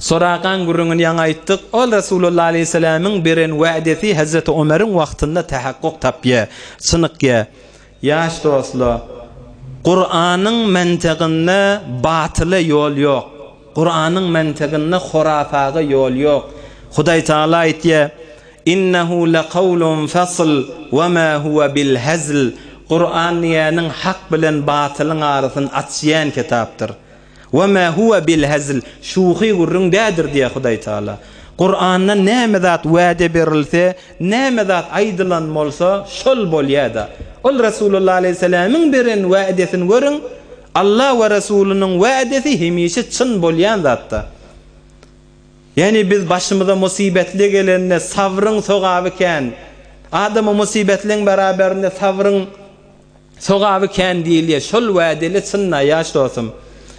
Soragaň gürrüňini ýaňy aýtdyk. Ol Resulullah aleýhissalamyň beren wädesi Hezreti Omeriň wagtynda tahakkuk tapýar, çynykýar. Ýaş dostlar, Kuranyň mentygynda batyla ýol ýok. Kuranyň mentygynda horafaga ýol ýok. Hudaý Tagala aýtýar, Innehu lekawlun fasl we ma huwe bil hezl, Kuran diýýäniň hak bilen batylyň arasyny açýan kitapdyr. We ma huwe bil hezl, şuhy gürrüň dädir diýýär Hudaý Tagala. Kuranda näme zat wade berilse, näme zat aýdylan bolsa, şol bolýar-da. Ol Resulullah aleýhissalamyň beren wädesini görüň, Allah we Resulynyň wädesi hemişe çyn bolýan zatda. Ýagny biz başymyza musybetli gelende sabryň sogaby kän. Adama musybetliň beraberinde sabryň sogaby kän diýilýär. Şol wädeli çyn-da ýaş dostum.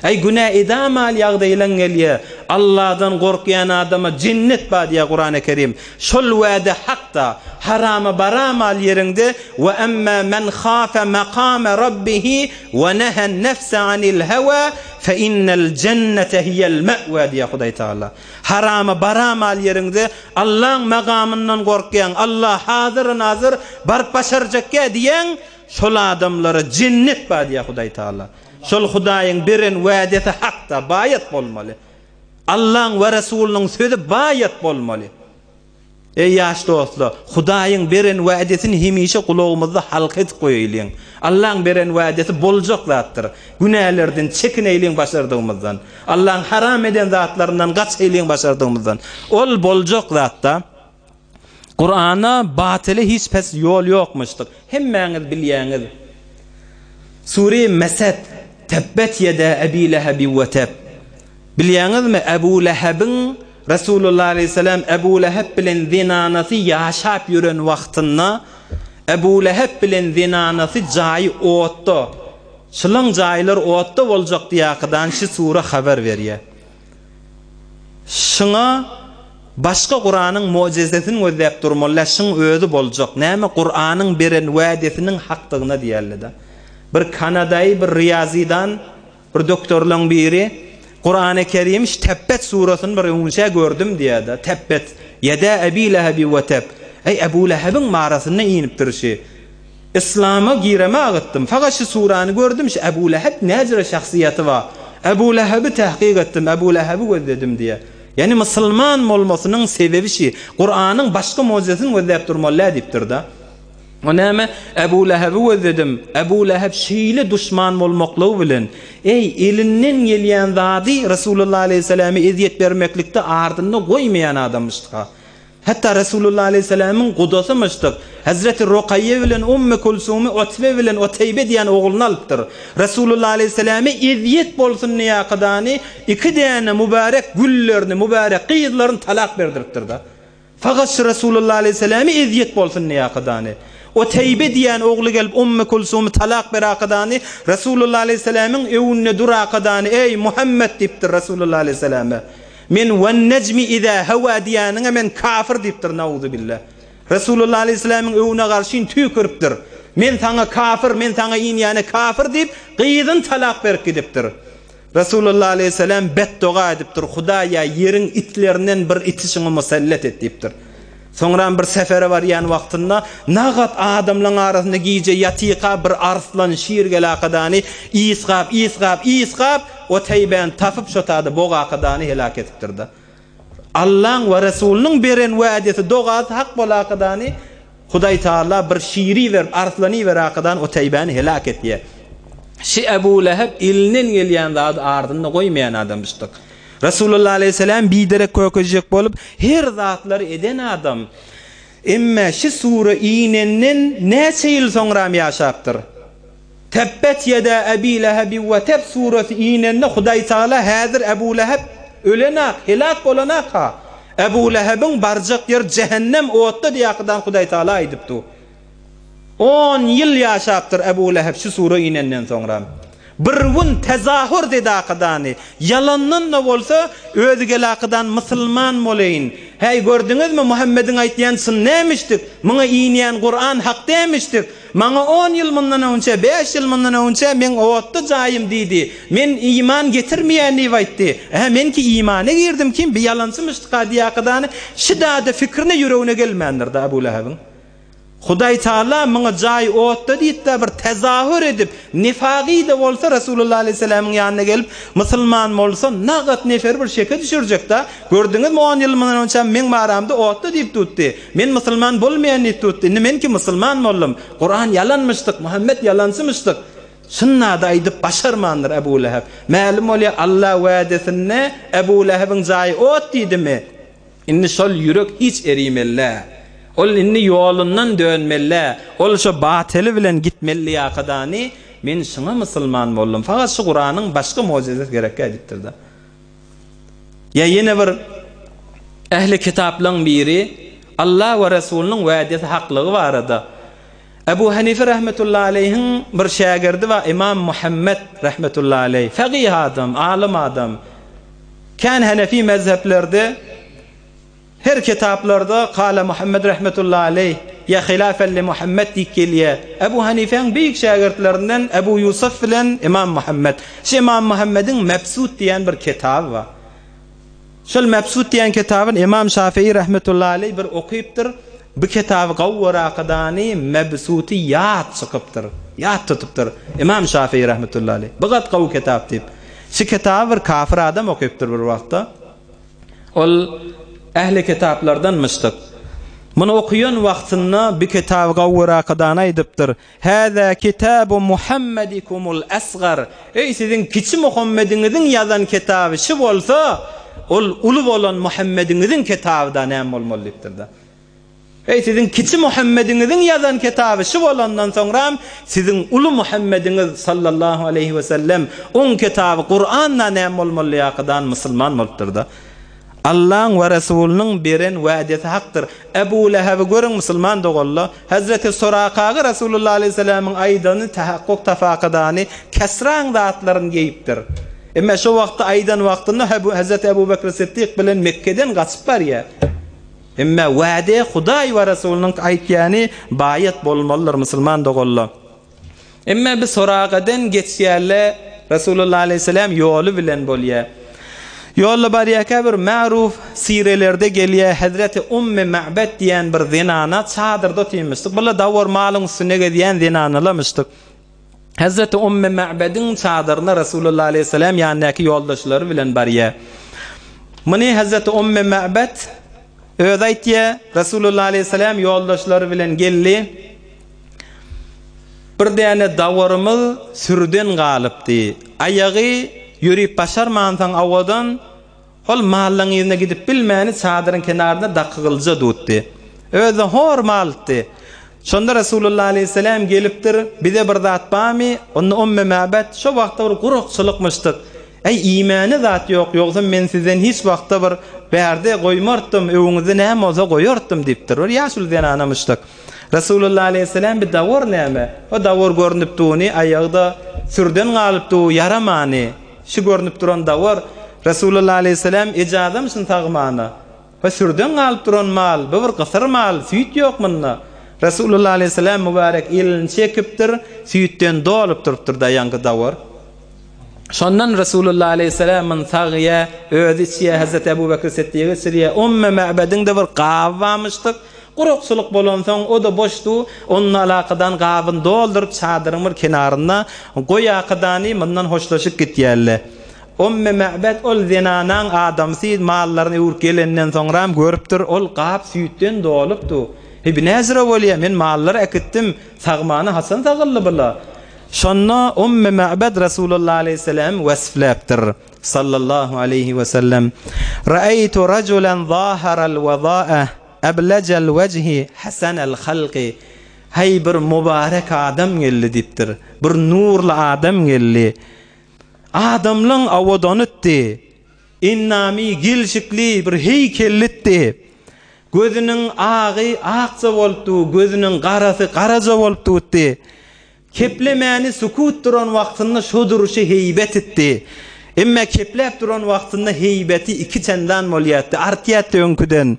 Äý günä edamal ýagdaýlaň gelýär. Alladan gorkýan adama jennet bar diýýär Kurany Kerim. Şol wäde hakda. Harama baramal ýeriňde we emme men hafe makame rabbihi we nehen nefse anil hewa Fe innel jennete hiýel me'we diýýär Hudaý Tagala. Harama baramal ýeriňde Allaň magamyndan gorkýaň, Alla hazyr-nazyr, baryp başarjakýa diýýäň, şol adamlara jennet bar diýýär Hudaý Tagala. Şol Hudaýyň beren wädesi hakda, baýat bolmaly. Allaň we Resulynyň sözi baýat bolmaly. Eý ýaş dostlar, Hudaýyň beren wädesini hemişe gulagymyzda halka edip goýaýlyň. Allaň beren wädesi boljak zatdyr. Günälerden çekineýliň başardygymyzdan. Allaň haram eden zatlaryndan gaçaýlyň başardygymyzdan. Ol boljak zatda. Kurana batyla hiç pes ýol ýokmuşdyk. Hemmäňiz bilýäňiz. Sure Mesed, Tebbet ýeda Ebi Lehebi we teb. Bilýäňizmi, Ebu Lehebiň, Resulullah aleýhissalam Ebu Leheb bilen zenanasy ýaşap ýören wagtynda, Ebu Leheb bilen zenanasy jaýy otda, şylaň jaýlary otda boljak diýakydan şi sure habar berýär. Şyňa başga Kuranyň mojezesini gözläp durmaly däl, şyň özi boljak. Näme Kuranyň beren wädesiniň hakdygyna diýerli-de. Bir kanadaýy bir riýazydan Bir doktorlaň biri Kurany Kerim şu Tebbet surasyny bir öňünçä gördüm diýýär-de. Tebbet ýeda Ebi Lehebi we teb. Eý Ebu Lehebiň barasynda inipdir şi. Yslama gireme agytdym. Fakat şu surany gördüm şu Ebu Leheb näjüre şahsyýaty bar. Ebu Lehebi tahkyk etdim, Ebu Lehebi gözledim diýýär. Ýagny musulman bolmasynyň sebebi şi. Kuranyň başga mojezyny gözläp durmaly däl diýipdir-de. O näme? Ebu Lehebi gözledim. Ebu Leheb şeýle duşman bolmaklygy bilen, eý, elinden gelýän zady Resulullah aleýhissalama ezýet bermeklikde ardynda goýmaýan adamyşdyka. Hatda Resulullah aleýhissalamyň gudasy myşdyk. Hezreti Rukaýýe bilen Ummy Kulsumy Utbe bilen Uteýbe diýen ogluny alypdyr. Resulullah aleýhissalama ezýet bolsun diýakydany iki däne mübärek güllerini, mübärek gyzlaryny talak berdiripdir-de. Fakat şu Resulullah aleýhissalama ezýet bolsun diýakydany. Uteýbe diýen ogly gelip Ummy Kulsumy talak berakydany Resulullah aleýhissalamyň öwünde durakydany Eý, Muhammet diýipdir Resulullah aleýhissalama. Men Wennejmi izä hewa diýäniňe men kafir diýipdir nauzubilla. Resulullah aleýhissalamyň öwüne garşyn tüýküripdir. Men saňa kafir, men saňa inýäne kafir diýip, gyzyny talak berip gidipdir. Resulullah aleýhissalam betdoga edipdir, Hudaýa ýeriň itlerinden bir iti şuňa musallat et diýipdir. Soňram bir sefere barýan wagtynda nagat adamlaň arasynda gije ýatyka bir arslan şir gelakadany ysgap ysgap ysgap Oteýbäni tapyp şo tada bogakadany helak etipdirda. Allaň we Resulynyň beren wädesi dogasy hak bolakadany Hudaý Taala bir şiri berip arslany berakadan Oteýbäni helak etýä. Şi Ebu Leheb elinden gelýän zady ardynda goýmaýan adamyşdyk. Resulullah aleýhissalam biderek kökejek bolup her zatlary eden adam. Emme şi sure inenden näçe ýyl soňram ýaşapdyr. Tebbet ýeda Ebi Lehebi we Teb suresi inende Hudaý Tagala häzir Ebu Leheb ölenak, helak bolanak-ha. Ebu Lehebiň barjak ýeri jähennem otda diýakydan Hudaý Tagala aýdypdy. On ýyl ýaşapdyr Ebu Leheb şu sure inenden soňra. Bir gün tezahür dedakydany, ýalandan-da bolsa, özi gelakydan musulman boleýin. Häý, gördüňizmi, Muhammediň aýtýan çyn dämişdik, muňa inýän Kuran hak dämişdik. Maňa on ýyl mundan öňçe, bäş ýyl mundan öňçe meň otda jaýym diýdi. Men iman getirmeýän diýip aýtdy. Hä, men ki imana girdim kim, bi ýalançymyşdyka diýakydany, şidada fikrine ýüregine gelmändir-de Ebu Lehebiň. Hudaý Taala muňa jaý otda diýip-de bir tezahür edip, nifagy-da bolsa Resulullah aleýhissalamyň ýanyna gelip, musulman bolsa nagat neferi bir şeke düşürjek-da, gördüňizmi on ýyl mundan öňçä meň baramda otda diýip tutdy. Men musulman bolmaýan diýip tutdy. Indi men ki musulman boldum. Kuran ýalanmyşdyk, Muhammet ýalançymyşdyk. Şunda-da aýdyp başarmandyr Ebu Leheb. Mälim bolýar Alla wädesinde Ebu Lehebiň jaýy ot diýdimi? Indi şol ýürek hiç erimeli-dä. Ol indi ýolundan dönmeli-dä. Ol şo batyly bilen gitmeli ýakadany, Men şuňa musulman boldum. Fakat şu Kuranyň başga mojizesi gerekkä diýipdir-de. Ýa ýene bir ähli kitaplaň biri Allah we Resulynyň wädesi haklygy barada. Ebu Hanife rahmetullahi aleýhiň bir şägirdi bar Imam Muhammet rahmetullahi aleýh. Fekih adam, alym adam. Kän Hanefi mezheplerde her kitaplarda Kale Muhammed rahmetullahi aleýh ýa hilafen li Muhammed diýip gelýär. Ebu Hanifäň beýik şägirtlerinden Ebu Ýusuf bilen Imam Muhammed. Şu Imam Muhammediň Mebsut diýen bir kitaby bar. Şol Mebsut diýen kitabyny Imam Şafii rahmetullahi aleýh bir okypdyr. Bu kitaby gowy göräkadany Mebsuty ýat çykypdyr. Ýat tutupdyr. Imam Şafii rahmetullahi aleýh. Bu gat gowy kitap diýip. Şu kitaby bir kafir adam okypdyr bir wagtda. Ol ähli kitaplardanmyşdyk. Muny okaýan wagtynda bi kitaby gowy göräkadany aýdypdyr. Hâzâ kitâbu Muhammedikumul asgar, Eý, siziň kiçi Muhammediňiziň ýazan kitaby şi bolsa, ol uly bolan Muhammediňiziň kitaby-da näme bolmaly diýipdir-de. Eý, siziň kiçi Muhammediňiziň ýazan kitaby şi bolandan soňram, siziň uly Muhammediňiz sallallahu aleýhi we sellem, oň kitaby Kuran-da näme bolmaly diýakadan musulman bolupdyr-da. Allaň we Resulynyň beren wädesi hakdyr. Ebu Lehebi görüň musulman doganla. Hezreti Surakagy Resulullah aleýhissalamyň aýdany tahakkuk tafakadany Kesraň zatlaryny geýipdir. Emme şo wagtda aýdan wagtynda Hezreti Ebu Bekri Syddyk bilen Mekgeden gaçyp barýar. Emme wäde Hudaý we Resulynyň aýtýany baýat bolmalydyr musulman doganla. Emme bi soragaden geçýärle Resulullah aleýhissalam ýoly bilen bolýar. Ýolda barýarka bir ma'ruf sirelerde gelýär Hezreti Ummi Ma'bed diýen bir zenana çadyrda otyrmyşdyk. Bular dawar malyň üstünde gezýän zenanalamyşdyk. Hezreti Ummi Ma'bediň çadyryna Resulullah aleýhissalam ýanyndaky ýoldaşlary bilen barýar. Muny Hezreti Ummi Ma'bed özi aýtýar, Resulullah aleýhissalam ýoldaşlary bilen geldi. Bir däne dawarymyz sürüden galypdy. Aýagy ýörip başarmansoň awadan. Ol mallaň yzyna gidip bilmäni çadyryň kenarynda dakygylja dutdy. Özi hor maltdy. Şonda Resulullah aleýhissalam gelipdir, Bize bir zat barmy? Onda Umme Mabet, Şo wagtda bir gurakçylykmyşdyk. Äý, iýmäne zat ýok, ýogsam men sizden hiç wagtda bir bärde goýmartdym, öwüňizde näme bolsa goýartdym diýipdir. Bir ýaşuly zenanamyşdyk. Resulullah aleýhissalam bir dawar näme? O dawar görnüp duny, aýagy-da sürden galyp du, ýaramany. Şu görnüp duran dawar. Resulullah aleýhissalam ejazam şuny sagmana. Bu sürden galyp duran mal, bu bir gysyr mal, süýt ýok munda. Resulullah aleýhissalam mübärek elini çekipdir, süýtden dolup durupdyr-da ýaňky dawar. Şondan Resulullah aleýhissalam muny sagýar, özi içýär, Hezreti Ebu Bekr Siddiga içirýär. Umme Ma'bediň-de bir gaby barmyşdyk. Gurakçylyk bolansoň, o-da boşdy. Onda alakadan gabyny dolduryp, çadyryň bir kenarynda goýakadany mundan hoşlaşyp gitýärler. Umme Ma'bed ol zenanaň adamsy mallaryny öwrüp gelenden soňram görüpdir, ol gap süýtden dolupdy. Heý, bi näjüre bolýa, men mallary äkitdim, sagmana haçan sagyldy bula? Şonda Umme Ma'bed Resulullah aleýhissalamy wesfläpdir, Sallallahu aleýhi we sellem, Ra'eýtu rajulan zaharal weza'eh, eblejel wejhi, hasanel halki. Heý, bir mubarek adam geldi diýipdir. Bir nurly adam geldi. Adamlaň owadanytdy. Endamy gelşikli bir heýkellitdi. Gözüniň agy akja bolupdy, gözüniň garasy garaja bolup dutdy. Keplemäni sukut duran wagtynda şo duruşy heýbet itdi. Emme kepläp duran wagtynda heýbeti iki çendan bolýatdy, artýatdy öňküden.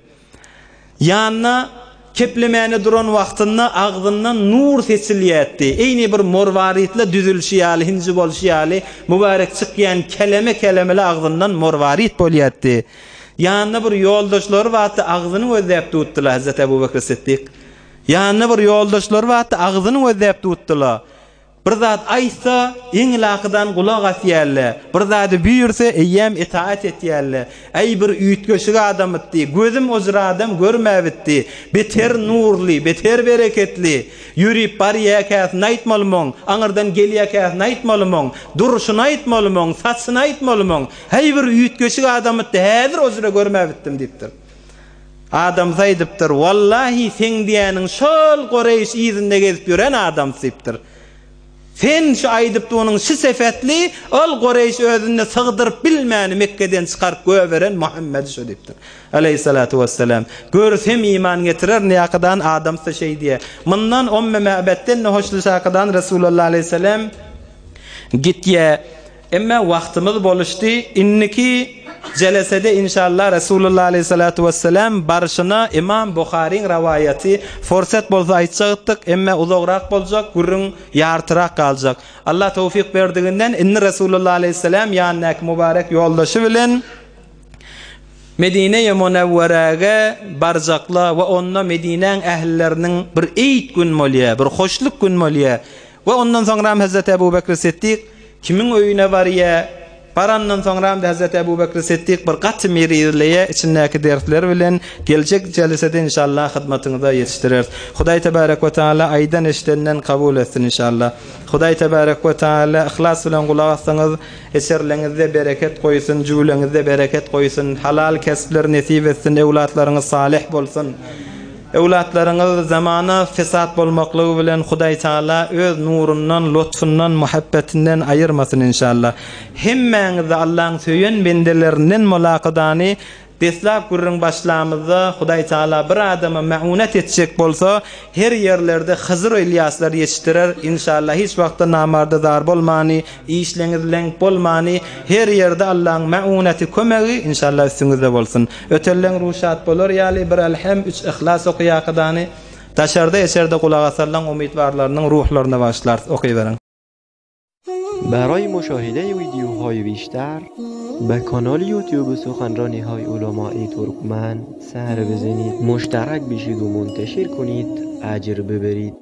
Ýanyna keplemäne duran wagtynda agzyndan nur seçilýärdi. Eýni bir morwaritler düzülişi ýaly, hinji bolşy ýaly, mübärek çykýan keleme-kelemeli agzyndan morwarit bolýardy. Ýanynda bir ýoldaşlary bardy, agzyny gözläp dutdylar, Hezreti Ebu Bekr Siddik. Ýanynda bir ýoldaşlary bardy, agzyny gözläp dutdylar. Bir zat aýtsa, iň-lakydan gulak asýarlar. Bir zady buýursa, eýýäm itaat etýärler. Äý, bir üýtgeşik adamytdy. Gözüm o jyr adam görmäbitdi. Beter nurly, beter bereketli. Ýörip barýakäsini aýtmaly muň, aňyrdan gelýäkäsini aýtmaly muň, durşuny aýtmaly muň, saçyny aýtmaly muň. Häý, bir üýtgeşik adamytdy, häzir o jyra görmäbitdim diýipdir. Adamsy aýdypdyr, Wallahi, seň diýýäniň şol Goreýş yzynda gezip ýören adamsy diýipdir. Sen şu aýdyp dunyň şi sefetli, ol Goreýş özünde sygdyryp bilmäni Mekgeden çykaryp göberen Muhammedi şo diýipdir. Aleýhissalatu wessalam. Görsem iman getirerin ýakydan adamsy şeý diýýär. Mundan Omme Ma'betden-de hoşlaşakydan Resulallah aleýhissalam gitýär. Emme wagtymyz boluşdy. Indiki jelesede inşallah Resulullah aleýhissalatu wessalam barşyna Imam Buharyň rawaýaty forsat bolsa aýtjakdyk, emme uzagrak boljak, gürrüň ýartyrak galjak. Allah towfyk berdiginden indi Resulullah aleýhissalam ýanyndaky mübarek ýoldaşy bilen Medine-i Munewweräge barjakla we onda Medinäň ählileriniň bir eýt gün bolýar, bir hoşluk gün bolýar. We ondan soňram Hezreti Ebu Bekri Siddik kimiň öýüne barýa, barandan soňram-da Hezreti Ebu Bekri Siddik bir gaty merizleýä, içindäki dersler bilen geljek jelesede inşallah hyzmatyňyza ýetişdireris. Hudaý Tebarek we Taala aýdan eşidenden kabul etsin inşallah. Hudaý Tebarek we Taala yhlas bilen gulak assaňyz eserleňizde bereket goýsun, jüwleňizde bereket goýsun, halal kespler nesip etsin, öwlatlaryňyz salyh bolsun. Öwlatlaryňyz zamana fesat bolmaklygy bilen Hudaý Taala öz nurundan, lutfundan, muhabbetinden aýyrmasyn inşallah. Hemmäňizde Allaň söýen bendelerinden molakadany deslap gürrüň başlamyzda Hudaý Taala bir adama maunet etjek bolsa her ýerlerde Hyzr Ylýaslar ýetişdirer inşallah hiç wagtda namarda zar bolmany işleňiz leňk bolmany her ýerde Allaň mauneti kömegi inşallah üstüňizde bolsun. Ötelleň ruşat bolar ýaly bir Elhem üç Yhlas okyýakydany daşarda eçerde gulak asanlaň umytwarlarynyň ruhlaryna bagyşlarys okyberiň. برای مشاهده ویدیوهای بیشتر به کانال یوتیوب سخنرانی های علمای ترکمن سر بزنید مشترک بشید و منتشر کنید اجر ببرید.